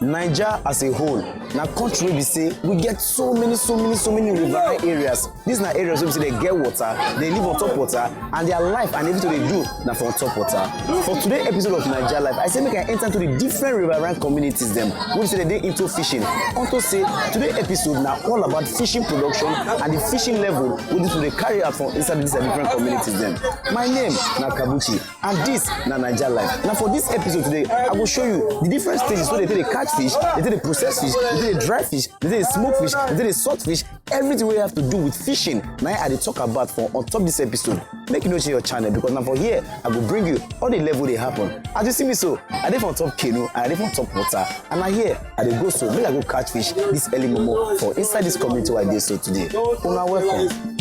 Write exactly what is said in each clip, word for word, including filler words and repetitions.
Naija as a whole na country wey be say we get so many, so many, so many riverine areas. These na areas wey be say dem get water, dem live on top water, and their life and everything dem dey do na for on top water. For today episode of Naija Life, I say make I enter to the different riverine communities dem wey be say dem dey into fishing. Unto say today episode na all about fishing production and the fishing level wey these people dey carry out for inside these different communities dem. My name na Kabuchi. And this na Naija Life. Na for this episode today, I go show you the different stages wey dem take dey catch fish, dem take dey process fish, dem take dey dry fish, dem take dey smoke fish, dem take dey salt fish, everything wey have to do with fishing. Na im I dey talk about for on top this episode. Make you no share your channel because na for here I go bring you all the level dey happen. As you see me so, I dey for top canoe and I dey for top water, and na here I dey go so make I go catch fish this early momo for inside this community wey I dey so today. Una welcome.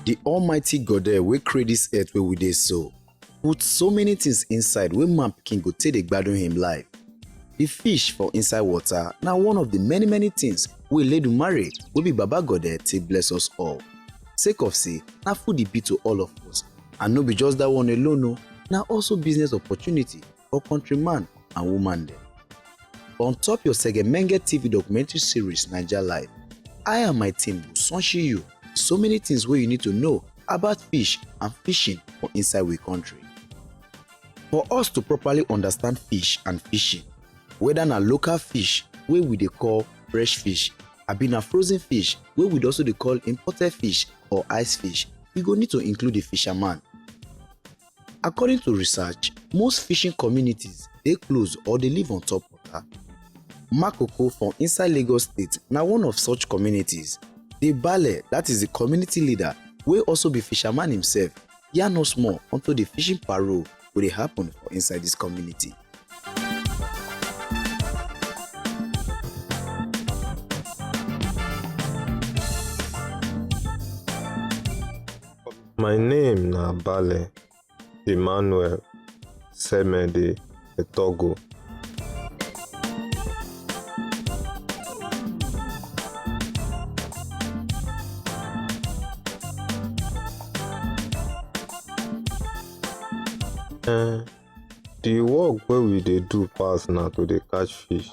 The Almighty God eh, wey create this earth wey we dey so, put so many things inside wey man pikin go take dey gbadun him life. The fish for inside water na one of the many many things wey Eledumare wey be Baba God eh, take bless us all. Sake of say na food e be to all of us, and no be just that one alone o, na also business opportunity for countryman and woman dem. On top your Segemenge T V documentary series Naija Life, I and my team go sunshi you so many things wey you need to know about fish and fishing for inside we country. For us to properly understand fish and fishing, whether na local fish wey we dey call fresh fish, abi na frozen fish wey we also dey call imported fish or ice fish, we go need to include the fisherman. According to research, most fishing communities dey close or dey live on top water. Makoko for inside Lagos State na one of such communities. The Baale, that is the community leader, wey also be fisherman himself, yarn us more unto the fishing parole wey dey happen for inside this community. My name na Baale Emmanuel Semede Etogo. Eh, the work wey we dey do pass na to dey catch fish.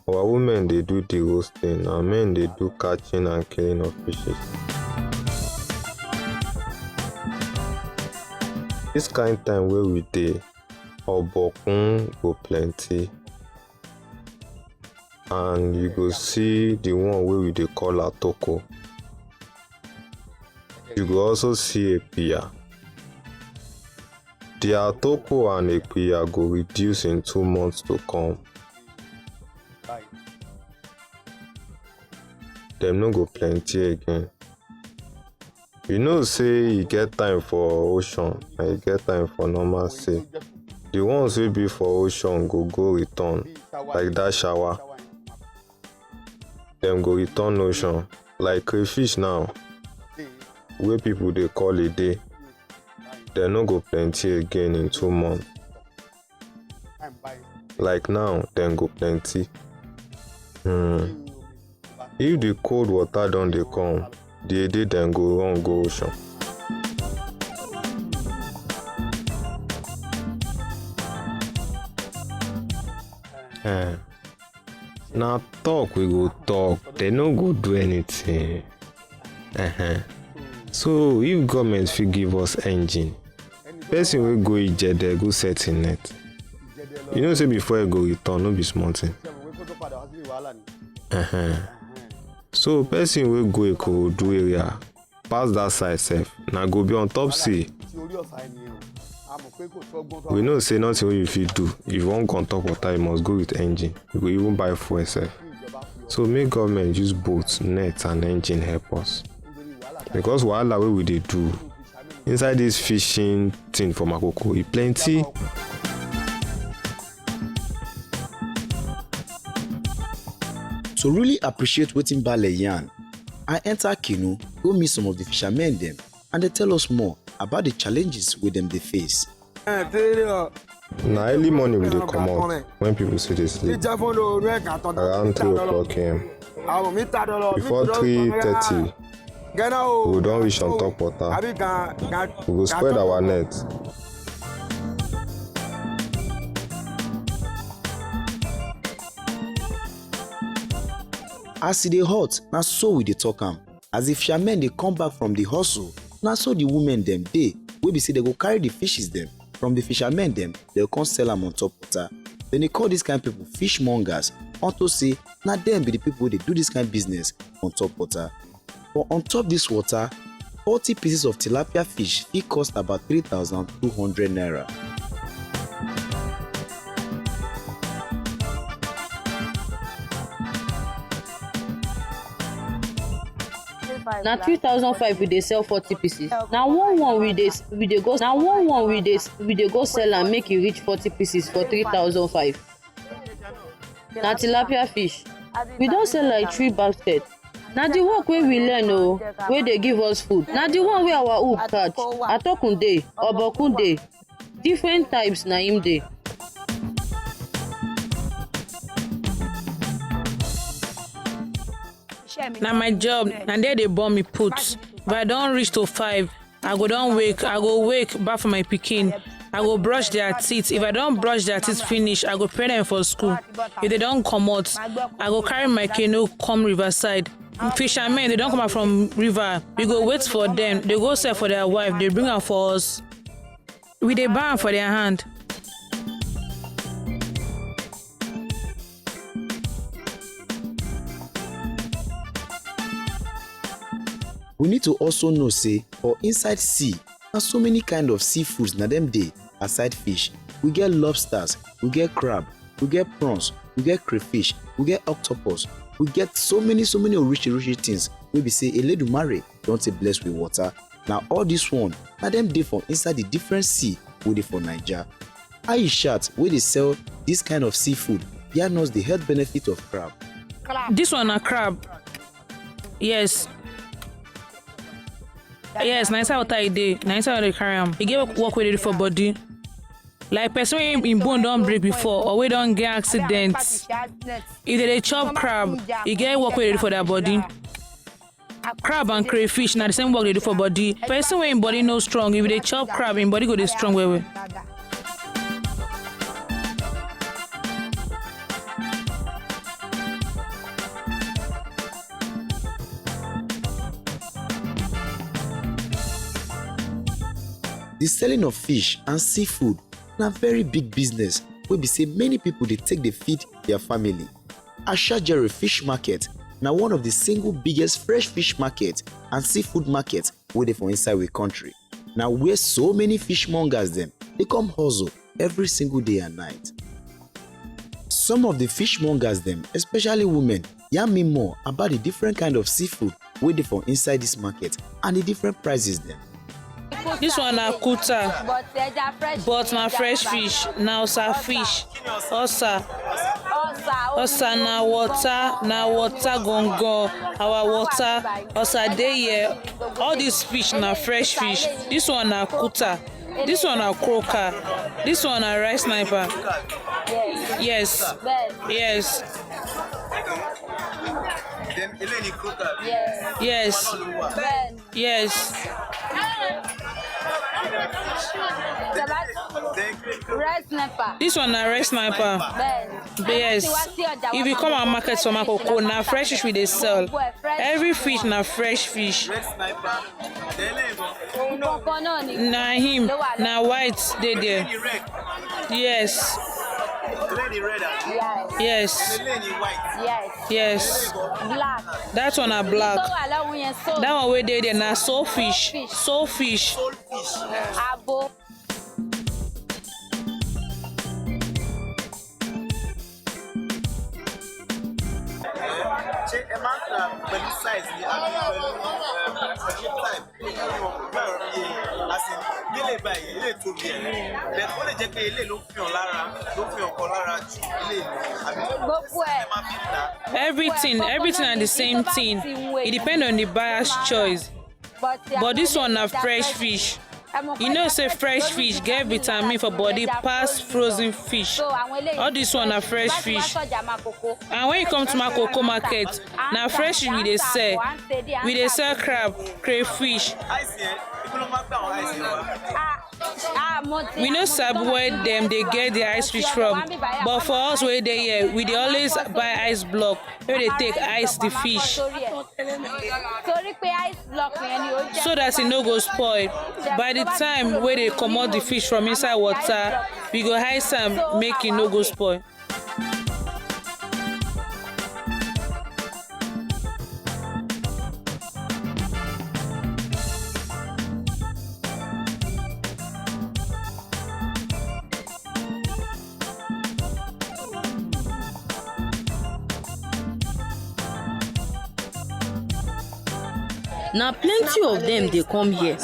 Our women dey do the roasting and men dey do catching and killing of fishes. This kind time wey we dey, obokun go plenty and you go see the one wey we dey call atoko. You go also see epiya. The atoko and epiya go reduce in two months to come. Dem no go plenty again. You know say e get time for ocean and e get time for normal sea. The ones wey be for ocean go go return like that shower. Dem go return ocean like crayfish now wey people dey call ede. Dem no go plenty again in two months. Like now, dem go plenty. Hmm. If the cold water don dey come, the ede dem go run go ocean. Eh, na talk we go talk, dem no go do anything. Uh-huh. So if government fit give us engine, person wey go Ijede go set im net. You know say before e go return, no be small thing. Uh-huh. So person wey go Ikorodu area pass that side sef, na go be on top sea. We know say nothing wey you fit do, if you wan go on top water, you must go with engine. You go even buy fuel sef. So make government use boat, net and engine help us. Because wahala wey we dey do inside this fishing thing for Makoko, e plenty. To really appreciate wetin Baale yarn, I enter canoe go meet some of the fishermen dem and they tell us more about the challenges wey dem dey face. Na early morning we dey comot when people still dey sleep, around three o'clock a.m. Before three thirty, we go don reach on top water. We go spread our net. As e dey hot, na so we dey talk am. As the fishermen dey come back from the hustle, na so the women dem dey, wey be say dem go carry the fishes dem from the fishermen dem, dem go come sell am on top water. Dem dey call this kind people fishmongers, unto say na dem be the people wey dey do this kind business on top water. For on top this water, forty pieces of tilapia fish fit cost about three thousand two hundred naira. Na three thousand five we dey sell forty pieces. Na one one we dey we dey go na one one we dey we dey go sell am make e reach forty pieces for three thousand five. Na tilapia fish. We don sell like three basket. Na the work wey we learn o, wey dey give us food. Na the one wey our hook catch. Atokun dey, obokun dey. Different types na im dey. Na my job, na there dey born me put. If I don reach to five, I go don wake, I go wake, baff for my pikin. I go brush their teeth. If I don brush their teeth finish, I go prepare them for school. If they don comot, I go carry my canoe come riverside. Fishermen, they don come out from river. We go wait for them. They go sell for their wife. They bring am for us. We dey buy am for their hand. We need to also know say for inside sea, na so many kind of seafoods na dem dey aside fish. We get lobsters, we get crab, we get prawns, we get crayfish, we get octopus, we get so many so many orishirishi things wey be say Eledumare don take bless with water. Na all this one na dem dey for inside the different sea wey dey for Naija. Aishat wey dey sell this kind of seafood yarn us the health benefit of crab. This one na crab. Yes. Yes, na inside water e dey. Na inside water dey carry am. E get work wey dey do for body. Like person wey im bone don break before or wey don get accident. If they dey chop crab, e get work wey dey do for their body. Crab and crayfish na the same work dey do for body. Person wey im body no strong, if you dey chop crab, im body go dey strong well well. The selling of fish and seafood na very big business wey be say many people dey take dey feed their family. Ashajere Fish Market na one of the single biggest fresh fish market and seafood market wey dey for inside we country. Na where so many fishmongers dem dey come hustle every single day and night. Some of the fishmongers dem, especially women, yarn me more about the different kind of seafood wey dey for inside this market and the different prices dem. This one na kuta, but na fresh fish, na osa fish, osa. Osa na water, na water gongon, our water. Osa dey here. All these fish na fresh fish. This one na kuta. This one na croaker. This one na rice sniper. Yes. Yes. Yes. This one na rice sniper. Yes. If you come our market for Makoko, na fresh fish we dey sell. Every fish na fresh fish. Na him, na white dey there. Yes. Yes. Yes. That one na black. That one wey dey there na soul fish. Soul fish. Abo. Ṣé ẹ máa ń ta pẹ̀lú size ni àbí pẹ̀lú pẹ̀lú type? Báyọ̀ bí as in ilé báyìí, ilé tóbi ẹ̀. Bẹ́ẹ̀ ó lè jẹ́ pé ilé ló fi hàn lára, ló fi hàn kan lára ju ilé ìlú. Àbí gbogbo ẹ̀. Ẹ máa fi ta. Everything, everything are the same thing. It depends on the buyer's choice. But this one na fresh fish. You know say fresh fish get vitamin for body pass frozen fish. All this one na fresh fish. And when you come to Makoko market, na fresh fish we dey sell. We dey sell crab, crayfish. We no sabi where dem dey get the ice fish from, but for us wey dey here, we dey always buy ice block wey dey take ice the fish. So that e no go spoil. By the time wey dey comot the fish from inside water, we go ice am make e no go spoil. Na plenty of dem dey come here.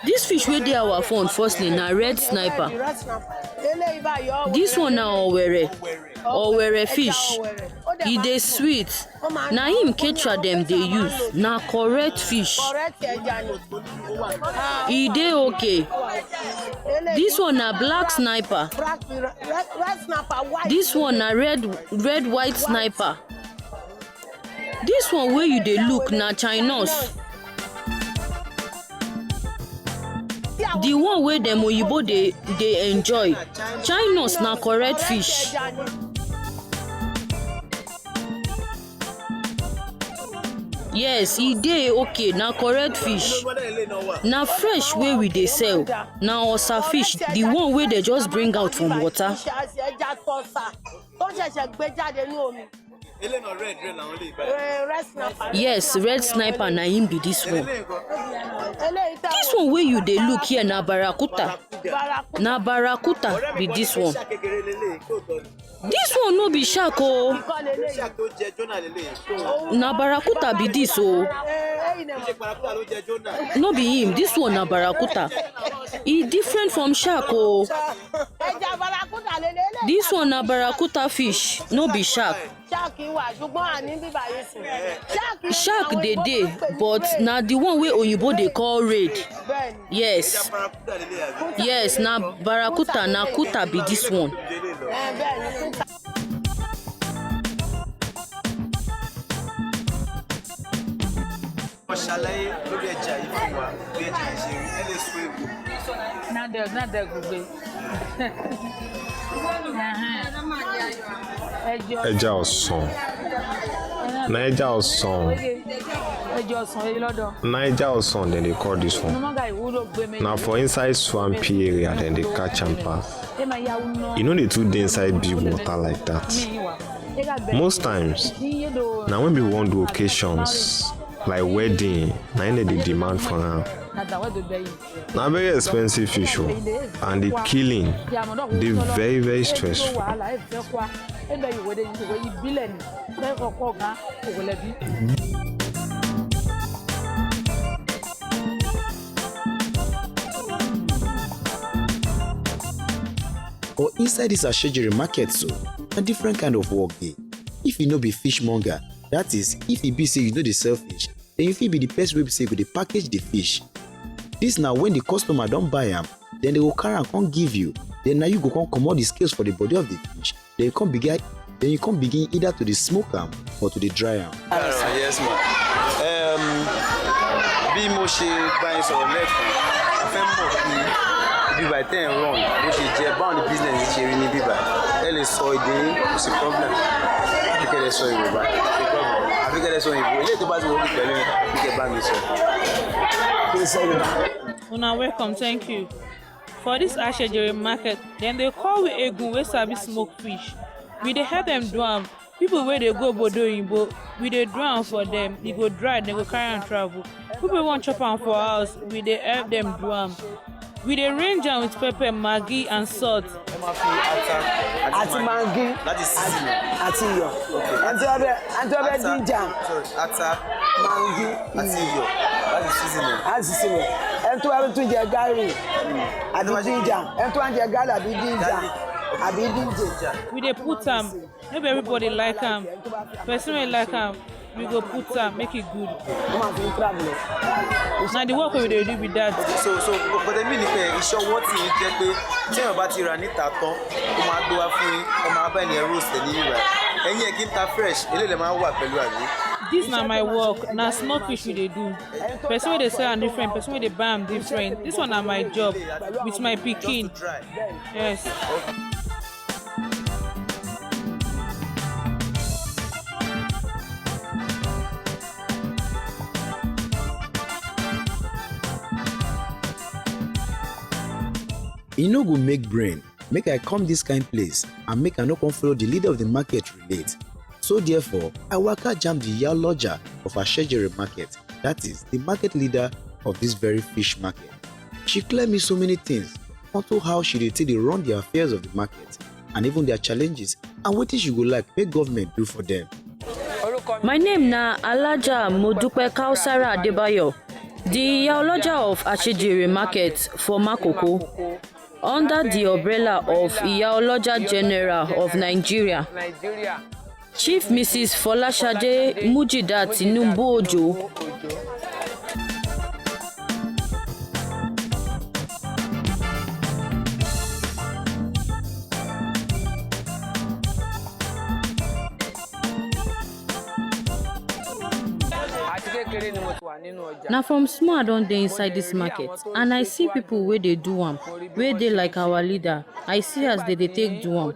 This fish wey dey our front firstly na red sniper. This one na owere, owere fish. E dey sweet. Na him caterer dem dey use. Na correct fish. E dey okay. This one na black sniper. This one na red, red white sniper. This one wey you dey look na Chinos. The one wey dem oyibo dey dey enjoy. Chinos na correct fish. Yes, e dey okay, na correct fish. Na fresh wey we dey sell. Na osa fish, the one wey dey just bring out from water. Tó ṣẹ̀ṣẹ̀ gbé jáde ní omi. Eléyìí náà red, red làwọn lè báyìí. Eh, red snapper. Yes, red sniper na him be this one. Eléyìí tá This one wey you dey look here na barracuda. Barracuda. Na barracuda be this one. This one no be shark o. Shark tó jẹ Jonah lélẹ̀. Na barracuda be this o. Eh, eh, No be him. This one na barracuda. E different from shark o. Ẹja barracuda lélẹ̀. This one na barracuda fish, no be shark. Shark wà, ṣùgbọ́n a ní bíbá yìí sí. Shark dey dey, but na the one wey oyibo dey call red. Yes. Yes, na barracuda, na kuta be this one. Wọ́n ṣàlàyé lórí ẹja yìí fún wa, bí ẹja yìí ṣe rí, ẹ lè sọ èbò. Nádẹ, nádẹ gbogbo. Ẹja ọsàn. Na ẹja ọsàn. Ẹja ọsàn yìí lọ́dọ̀. Na ẹja ọsàn dem dey call this one. Na for inside swampy area dem dey catch am pass. E no dey too dey inside big water like that. Most times, na when people wan do occasions like wedding, na im dem dey demand for am. Na very expensive fish o, and the killing dey very, very stressful. Or inside this Ashejere market so, a different kind of work dey. If you no be fishmonger, that is, if e be say you no dey sell fish, then you fit be the person wey be say you go dey package the fish. This na when the customer don buy am, then they go carry am come give you. Then na you go come comot the scales for the body of the fish. Then you come begin, then you come begin either to dey smoke am or to dey dry am. Yes, ma. Um, bí mo ṣe bá yín sọ̀rọ̀ lẹ́ẹ̀kan, a fẹ́ mọ̀ bí bíbá ten run bó ṣe jẹ́, báwọn ní business ṣe rí ní bíbá. Ẹ lè sọ èdè yín, kò sí problem. Àbí kẹ́ lè sọ Yorùbá, kò sí problem. Àbí kẹ́ lè sọ òyìnbó. Ilé tó bá ti wọ́n pẹ̀lú mi, àbí kẹ́ bá mi sọ. Kí ló sọ Yorùbá? Una welcome, thank you. For this Ashejere market, dem dey call we egun wey sabi smoke fish. We dey help dem do am. People wey dey go obodo oyinbo, we dey do am for dem. E go dry, dem go carry am travel. People wey wan chop am for house, we dey help dem do am. We dey range am with pepper, maggi and salt. Ẹ máa fi ata àti Àti maggi. Maggi láti season ẹ̀. Àti iyọ̀. Ẹni tó bá fẹ́, ẹni tó bá fẹ́ Ata, dín jam. Sorry, ata Maggi. Àti iyọ̀ láti season ẹ̀. Á sì sinmi. Ẹni tó bá tún jẹ gààrí àbí dín jam. Ẹni tó bá jẹ gààrí àbí dín jam. Gààrí. Àbí dín jam. We dey put am. No be everybody like am. Person wey like am, We go put am make e good. Na the work wey we dey do be that. So so but the mean pé iṣẹ́ ọwọ́ tí ń jẹ́ pé tí èèyàn bá ti rà níta tán ó máa gbé wá fún yín, ó máa bá ènìyàn roast ẹ̀ ní rírà. Ẹ̀yin ẹ̀ kí ń ta fresh, eléyìí lè máa wà pẹ̀lú àbí? This na my work. Na small fish we dey do. Person wey dey sell am different, person wey dey buy am different. This one na my job with my pikin. Yes. E no go make brain make I come this kind place and make I no come follow the leader of the market relate. So therefore, I waka jam the yah lodger of Ashejere market, that is, the market leader of this very fish market. She clear me so many things unto how she dey take dey run the affairs of the market and even their challenges and wetin she go like make government do for them. My name na Alaja Modupe Kausara Adebayo, the Yaoloja of Ashejere Market for Makoko, under the umbrella of Yaoloja General of Nigeria, Chief Missus Folashade Mujida Tinubu Ojo. Na from small I don dey inside this market and I see people wey dey do am, wey dey like our leader. I see as they dey take do am.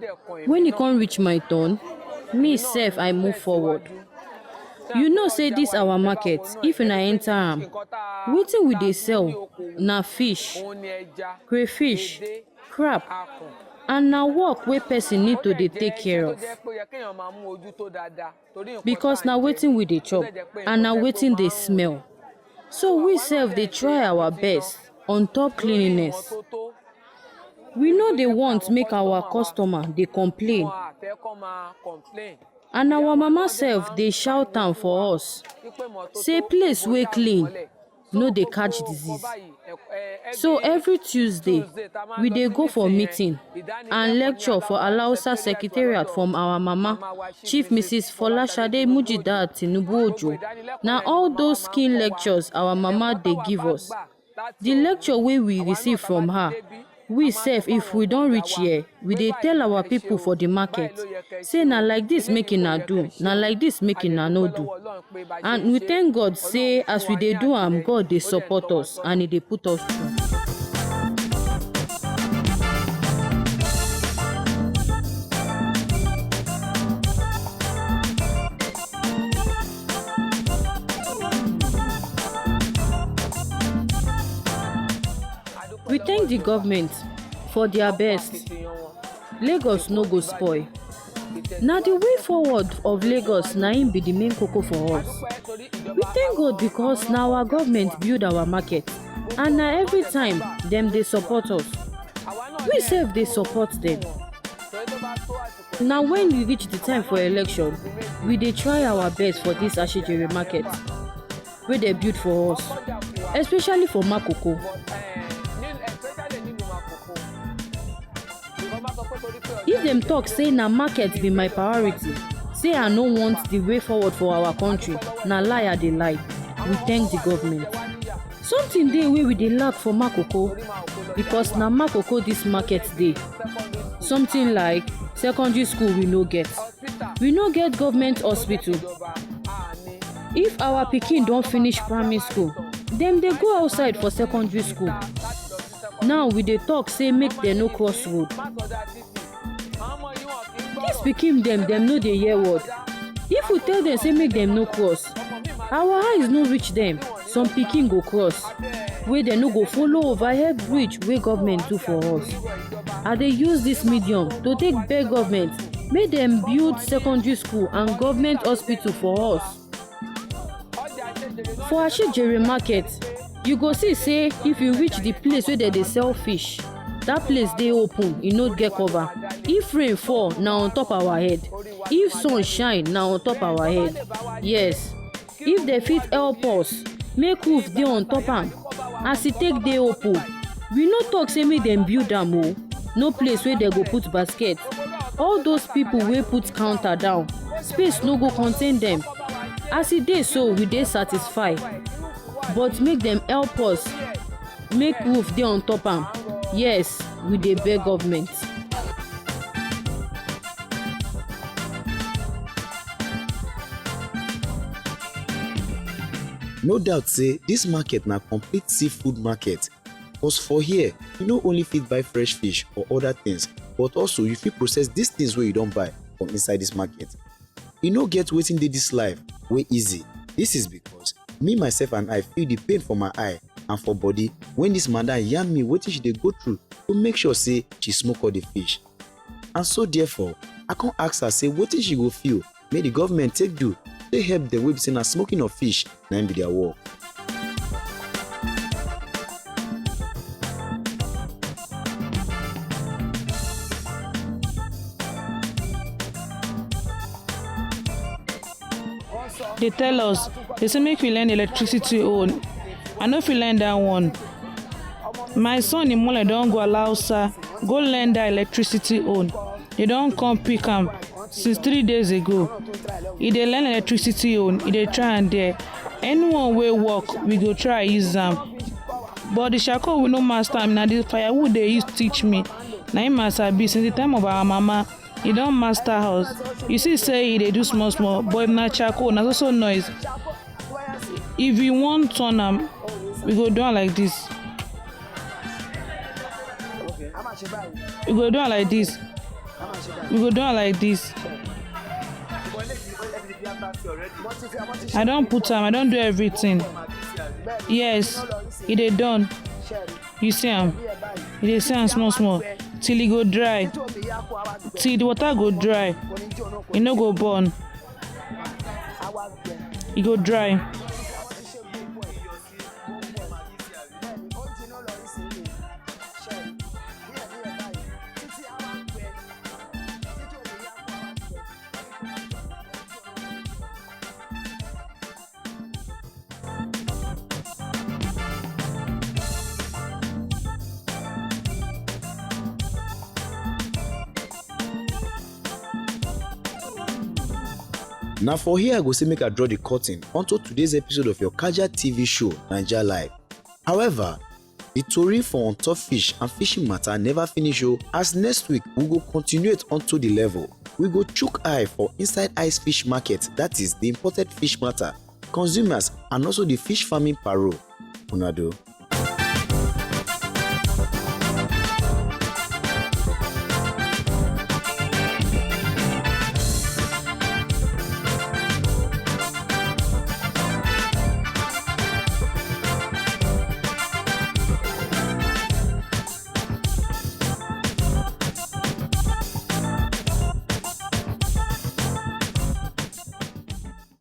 When e come reach my turn, me sef I move forward. You know say this our market, if una enter am, wetin we dey sell na fish, crayfish, crab, and na work wey person need to dey take care of. Because na wetin we dey chop and na wetin dey smell. So we sef dey try our best on top cleanliness. We no dey want make our customer dey complain. And our mama sef dey shout am for us say place wey clean no dey catch disease. So every Tuesday, we dey go for meeting and lecture for Alausa Secretariat from our mama, Chief Missus Folashade Mujidat Tinubu Ojo. Na all those skin lectures our mama dey give us. The lecture wey we receive from her, we sef, if we don reach here, we dey tell our people for the market say na like this make una do, na like this make una no do. And we thank God say as we dey do am, God dey support us and e dey put us through. We thank the government for their best. Lagos no go spoil. Na the way forward of Lagos na im be the main koko for us. We thank God because na our government build our market and na every time dem dey support us. We sef dey support dem. Na when we reach the time for election, we dey try our best for this Ashejere market wey dey build for us, especially for Makoko. If dem talk say na market be my priority, say I no want the way forward for our country, na lie I dey lie. We thank the government. Something dey wey we dey lack for Makoko because na Makoko this market dey. Something like secondary school we no get. We no get government hospital. If our pikin don finish primary school, dem dey go outside for secondary school. Now we dey talk say make dem no cross road. Dis pikin dem, dem no dey hear word. If we tell dem say make dem no cross, our eyes no reach dem, some pikin go cross wey dem no go follow overhead bridge wey government do for us. I dey use dis medium to take beg government make dem build secondary school and government hospital for us. For Ashejere market, you go see say if you reach the place wey dem dey sell fish, that place dey open, e no get cover. If rain fall, na on top our head. If sun shine, na on top our head. Yes, if dem fit help us make roof dey on top am, as e take dey open, we no talk say make dem build am o. No place wey dem go put basket. All those people wey put counter down, space no go contain dem. As e dey so, we dey satisfied, but make dem help us make roof dey on top am. Yes, we dey beg government. No doubt say this market na complete seafood market, cause for here, you no only fit buy fresh fish or other things, but also you fit process these things wey you don buy for inside this market. E no get wetin dey this life wey easy. This is because me, myself and I feel the pain for my eye and for body when this madam yarn me wetin she dey go through to make sure say she smoke all the fish. And so therefore, I come ask her say wetin she go feel make the government take do take help dem wey be say na smoking of fish na im be their work. They tell us, they say make we learn electricity own. I no fit learn that one. My son Imole don go Alausa, go learn that electricity own. They don come pick am since three days ago. E dey learn electricity own, e dey try am there. Anyone wey work, we go try use am. But the charcoal we no master am, na the firewood dey use teach me. Na him I sabi since the time of our mama. E don master house. You see say e dey do small small, but if na charcoal, na so so noise. If you wan turn am, we go do am like this. We go do am like this. We go do am like this. I don put am, I don do everything. Yes, e dey done. You see am? You dey see am small small till e go dry, till the water go dry, e no go burn. E go dry. Na for here I go say make I draw the curtain onto today's episode of your Kaja T V show, Naija Live. However, the tori for on top fish and fishing matter never finish o, as next week we go continue it onto the level. We go chook eye for inside ice fish market, that is the imported fish matter, consumers and also the fish farming parole. Una do.